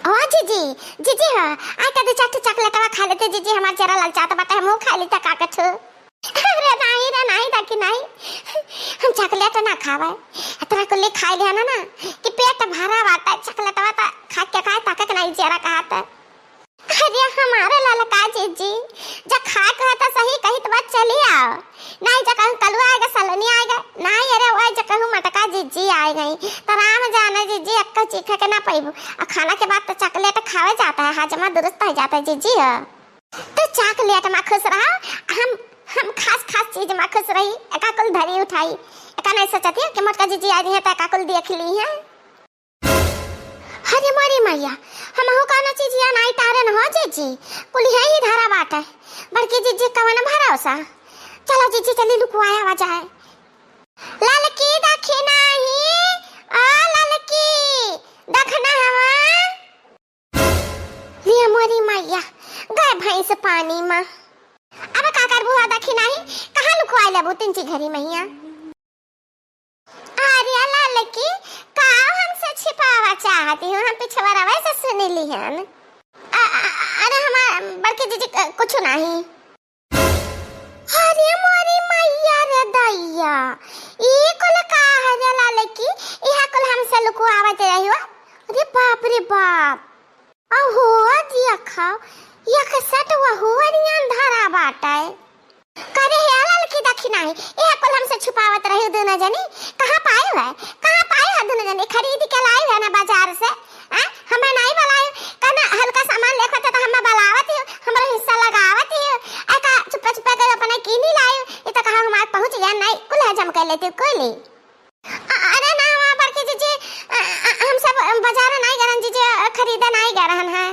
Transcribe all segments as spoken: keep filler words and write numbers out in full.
ओ जीजी, जीजी हो, आय कदी चार ठो चॉकलेटवा खाइ लेते जीजी, हमार जरा ललचात बाटे, हमहू खाइ लेते का कछु। अरे नाहीं रे नाहीं, देखी नाहीं, हम चॉकलेट ना खावे, इतना कुल्ली खाइ लिया ना, ना कि पेट भरा बाटे, चॉकलेटवा त खाइ के खाइ ताकत नाहीं जरा कहा त। अरे हमारे ललका जीजी, जब खाए के है तो सही कही तो बस चली आओ। नाहीं जब कहूँ कलुआ आएगा, सलोनी आएगा, नाहीं अरे वही जब कहूँ मटका जीजी आए गई, तो राम जाने जीजी एक्को चीखे के ना पैबू। और खाना के बाद तो चॉकलेट खावे जाता है, हाजमा दुरुस्त हो जाता है जीजी हो। तो चॉकलेट में खुश रहो, हम, हम खास खास चीज में खुश रही, एका कुल धरी उठाई, एका नाहीं सोचती है कि मोटका जीजी आ रही है तो एका कुल देख ली है। अरे मोरी मैया, हमहू कौनो चीजिया नाई टारन हो जीजी, कुल यही धरा बाटे। बड़की जीजी कवन भरोसा। चलो जीजी चली लुकवाया आवा जाए। ललकी देखी नाही, ओ ललकी, देखना हवा। रे मोरी मैया, गए भैंस पानी मा। अब का करबू हा देखी नाही, कहाँ लुकवाए लेबू तिनची घरी मैया। अरे ललकी, का हमसे छिपावा चाहती हो? हम पिछवरवे से सुन लिहन। अ-, अ-, अरे हमार बड़की जीजी, अ, कुछ नहीं। अरे मोरी मैया रे दैया, ई कुल का है रे ललकी? इहा कुल हमसे लुकवावत रही हो? अरे बाप रे बाप। अहो, देखा, एक set वहू अरियन धरा बाटे। करे हे ललकी देखी नाही, एह कुल हमसे छुपावत रही दुनो जनी, कहाँ पाए है, कहाँ पाए है दुनो जनी, खरीद के लाई है ना बाजार से, हैं? हमें नहीं बुलाए, कहना हल्का सामान लेखा तो हमें बुलावत ही, हमारा हिस्सा लगावत ही, ऐका चुप्पे चुप्पे के अपने कीनी लाई, ये तो कहा हमारे पहुँच गया, नहीं, कुल है जम के लेती, कोई नहीं। अ-, अरे ना, वहाँ बड़की जीजी, अ, अ, हम सब बाजार नाई गरन जीजी, अ, खरीदे नाई गरहन है।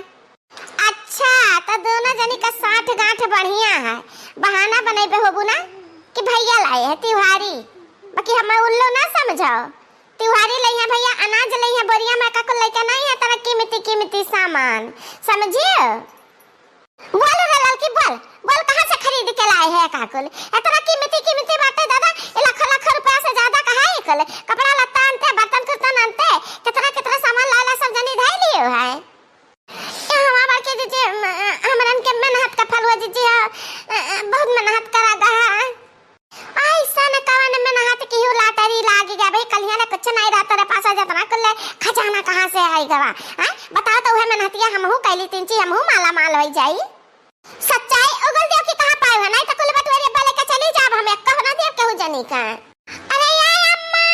अच्छा, तो दुनो जनी का साठ गांठ बढ़िया है। बहाना बनैबे होबू ना कि भैया लाए है तिवारी, बाकी हमें उल्लू ना समझो। तिवारी लई है भैया, अनाज लई है, बोरिया में का कुल लइका नहीं है, तरह कीमती कीमती सामान, समझियो? बोल रे ललकी, बोल, बोल, कहाँ से खरीद के लाए है का कुल? इतना कीमती, कीमती बाटे दादा, ये लाखों, लाखों रुपया से ज्यादा कहाँ है कुल? कपड़ा लत्ता आनते, बर्तन कुर्तन आनते, कितना, कितना सामान लाला सब जनी धई लियो है। ये हमार के जीजी, म-, हमरन के मेहनत का फल हुआ जीजी, अ, अ, बहुत मेहनत करा गा है। ऐसन कवन मेहनत की हूँ lottery लागी गया भाई, कलिया ने कुछ नहीं रहता रे पासा, जतना कुल ले खजाना कहाँ से आई गवा, हैं? बताओ तो वह मेहनतिया हमहू कैली तीन चीज, हमहू माला माल होई जाई। सच्चाई उगल दियो कि कहाँ पाए हो, नहीं तो कुल बटुएरे बले के चली जाब, हम एक कहना दियो केहू जनी का। अरे यार अम्मा,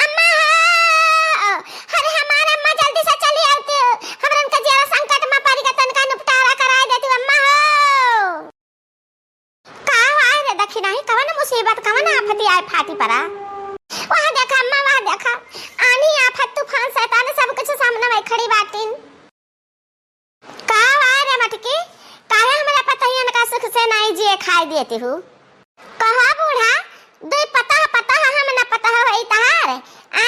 अम्मा हो, अरे हमार अम्मा जल्दी से चली आवती, हमरन के जियरा संकट में पड़ गया, तनका निपटारा कराए देती अम्मा हो। का आए रे दखिनाही, कवन मुसीबत, कवन आफती आए फाटी परा? वहाँ देखा अम्मा, वहाँ देखा, आनी आफत तूफान शैतान सब कुछ सामने में खड़ी बाटिन। का आए रे मटकी, काहे हमरा पतहियन का सुख से नाई जिए खाए देती हूँ? कहा बूढ़ा, दुई पतह पतह हम न पतह होई तहार, आ?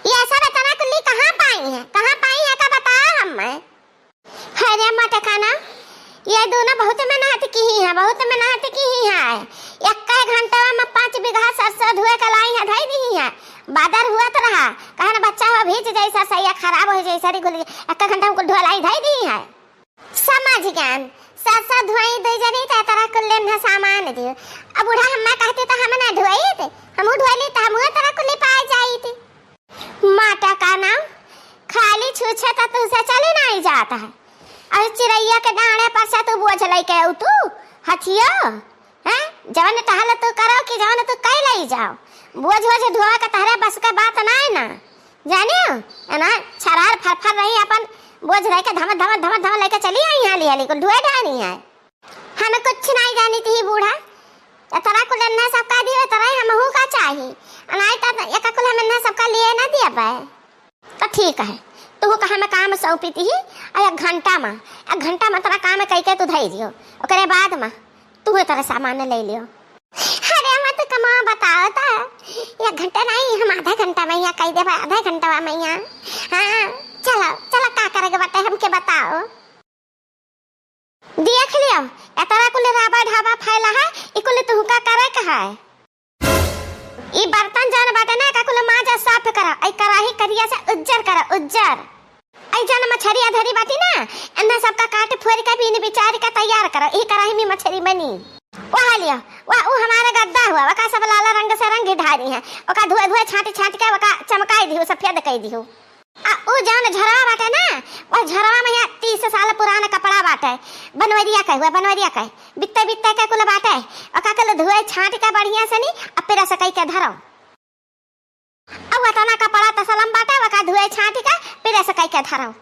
ये सब इतना कुल्ली कहाँ पाई है, कहाँ पाई है का बताओ हमें। अरे मटकाना, ये दोनों बहुत मेहनत की ही है, बहुत मेहनत की ही है। एक घंटा में पाँच बीघा सरसों धोए के लाई है, धई दी है। बादर हुआ तो रहा, कहन बच्चा हो भीज जाई सरसैया, खराब हो जाई सड़ी घुल, एक घंटा में कुल धोलाई धई दी है। समझ गन, सरसों धोई दे जनी त तरह कुल लेन सामान दियो। अब बूढ़ा हम्मा कहते तो हम ना धोई थे, हम धोई ली तो हम तरह कुल पा जाई थे। माता का नाम खाली छूछे त तुझसे चले नहीं जाता है। अरे चिड़ैया के डांडे पर से तू बोझ लेके आऊ तू, हथियो, हैं? जवन टहल तू करो कि जवन तू कई ले जाओ, बोझ वोझ ढोवे के तहरे बस के बात ना है ना, जानियो? है ना? छरार फरफर रही अपन बोझ लेके धम धम धम धम लेके चली आई है, लिया कुल ढोए ढानी है। हम कुछ नहीं जानी थी बूढ़ा। इतना कुल इन्ना सबका दियो, इतना ही हमहू का चाही। अनाई त एक कुल हम इन्ना सबका लिए ना दिया पाए। तो ठीक है, तू कहा मैं काम सौंपी थी, आ एक घंटा में, एक घंटा में तेरा काम कई के तू धई दियो, ओकरे बाद में तू तेरा सामान ले लियो। अरे मत कमा बताओ तो, एक घंटा नहीं, हम आधा घंटा में यहाँ कई देबे, आधा घंटा में यहाँ। हाँ, चलो, चलो, का करेके बाटे हमके बताओ। देख लियो, एतना कुल राबा ढाबा फैला है, ई कुल तुहका करे के है। ई बर्तन जौन बाटे ना, एका कुल माजा साफ करा, ई कराही करिया से उज्जर करा, उज्जर। ऐ जन मछरिया धरी बाटी ना, एन्ने सबका काट फोर के बीन बिचार के तैयार करो, ई कराही में मछरी बनी। वह लिया, वह उ हमारा गद्दा हुआ, वका सब लाला रंग से रंग ढारी है, वका धुए धुए छांट छांट के वका चमकाई दिहु, सफेद कई दिहु। आ उ जौन झरवा बाटे ना, वह झरवा में यहाँ तीस साल पुराना कपड़ा बाटे, बनवरिया के हुआ, बनवरिया के, बित्ते बित्ते के कुल बाटे, वका कुल धुए छांट के बढ़िया से नी, आ press कई के धरो। अब वतना कपड़ा तसलम बाटे, वका धुए छांट के press कई के धरो।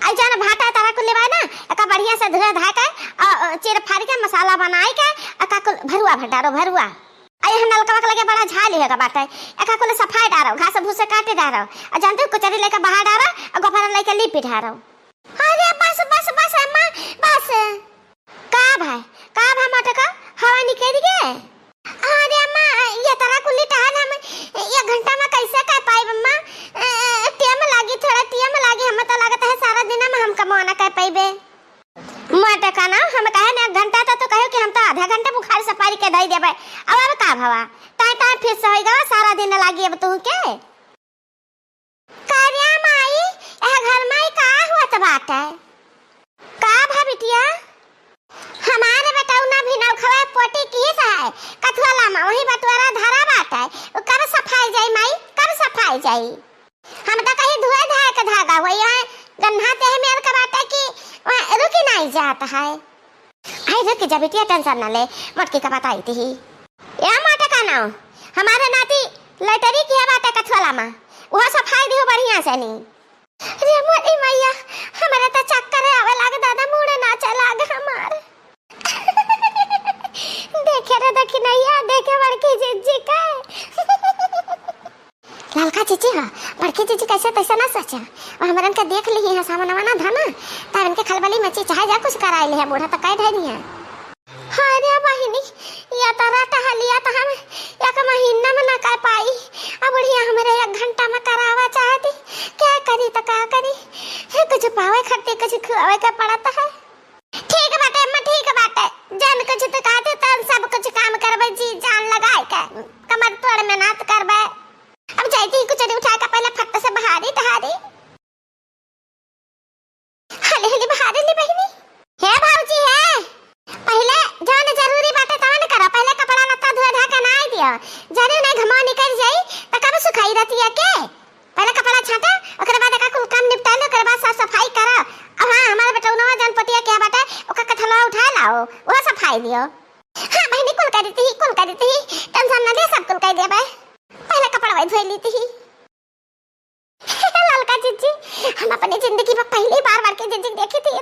आई जौन भाटा तारा कुल लेवाए ना, एका बढ़िया से धुए धाए के, अ, अ, चीर फाड़ के मसाला बनाई के, एका कुल भरुआ भर डारो, भरुआ। आई हम नलकवा के लगे बड़ा झाली है का बाटे, एका कुल सफाई डारो, घास भूसे काटे डारो, आ जानते हो कुचरी लेके बाहर डारो, आ गोफरन लेके लीपी डारो। अरे बस, बस, बस अम्मा, बस। का भाई, का भा मोटका, हवा निकल गए? अरे अम्मा, ये तरह कुल्ली टहल हम एक घंटा में कैसे कर पाइब अम्मा? ए, ए, टेम लागी, थोड़ा टेम लागी, हम तो लगत है सारा दिन में हम कमौना कर पाइबे। मोटका ना, हम कहे ना एक घंटा तो, तो कहो कि हम तो आधा घंटा बुखार से पारी के धई देबे। अब, अब का भवा? ताई, ताई फिर से होई गवा, सारा दिन लागी अब तू के। का रे माई, एह घर माई का होत बाटे? का भा बिटिया? हमारे बेटौना भी नौखवे पोटी किहिस है, कथुआ लामा, वही बटुआरा धरा बाटे। उ कब सफाई जाई माई, कब सफाई जाई? हम तो कहीं धुए धाए के धागा होई, वहाँ गन्हा तेह मेर के बाटे कि वहाँ रुकी नहीं जात है। आई रुक जा बिटिया, tension ना ले, मोटकी का बताई थी। या मोटका ना, हमारे नाती लैटरी किहे बाटे कछुआ लामा, उहो सफाई दिहो बढ़िया से नी। रे मोरी मैया, हमरे तो चक्कर आवे लाग दादा, मूड़े नाचे लाग हमार। देखे रे दखिनैया, देखे बड़की जिज्जी का। ललका जीजी ह, बड़की जीजी कैसे तैसे ना सोचा। वो हमरन के देख लिही है सामनवा ना धना, तब इनके खलबली मची, चाहे जा कुछ कराए लिहे, बूढ़ा तो कह ढेरी है। अरे बहिनी, या तो रात हलिया तो हम एक महीना में ना कर पाई। अब बुढ़िया हमरे एक घंटा में करावा चाहती, क्या करी तो का करी? हे, कुछ पावे खातिर कुछ खुआवे के पड़त है। ठीक बाटे अम्मा, ठीक बाटे। जौन कुछ तू कहती, तौन सब कुछ काम करबे जी, जान लगाए के। कमर तोड़ मेहनत करबे। अब जाती ही कुछ उठा के पहले फट से बहारी टहारी। हले हले बहारी ली बहिनी। हे भौजी हे, पहले जौन जरूरी बाटे तवन करो, पहले कपड़ा लत्ता धोए धा के नाई दियो। जरूर नहीं घमवा निकल जाई, त कब सुखाई रतिया के? पहले कपड़ा छाटा, ओकरे बाद एका कुल काम निपटा लो, ओकरे बाद साफ सफाई करा। अब हाँ, हमारे बेटौनवा जौन पटिया के बाटे, ओका कथलवा उठा लाओ, वो सफाई दियो। हाँ बहिनी, कुल कर देती ही, कुल कर देती ही, tension ना ले, सब कुल कर देबे। पहले कपड़ा वही धोई लेती ही। ललका जीजी, हम अपने जिंदगी में पहली बार बड़की जीजी देखी थी, ये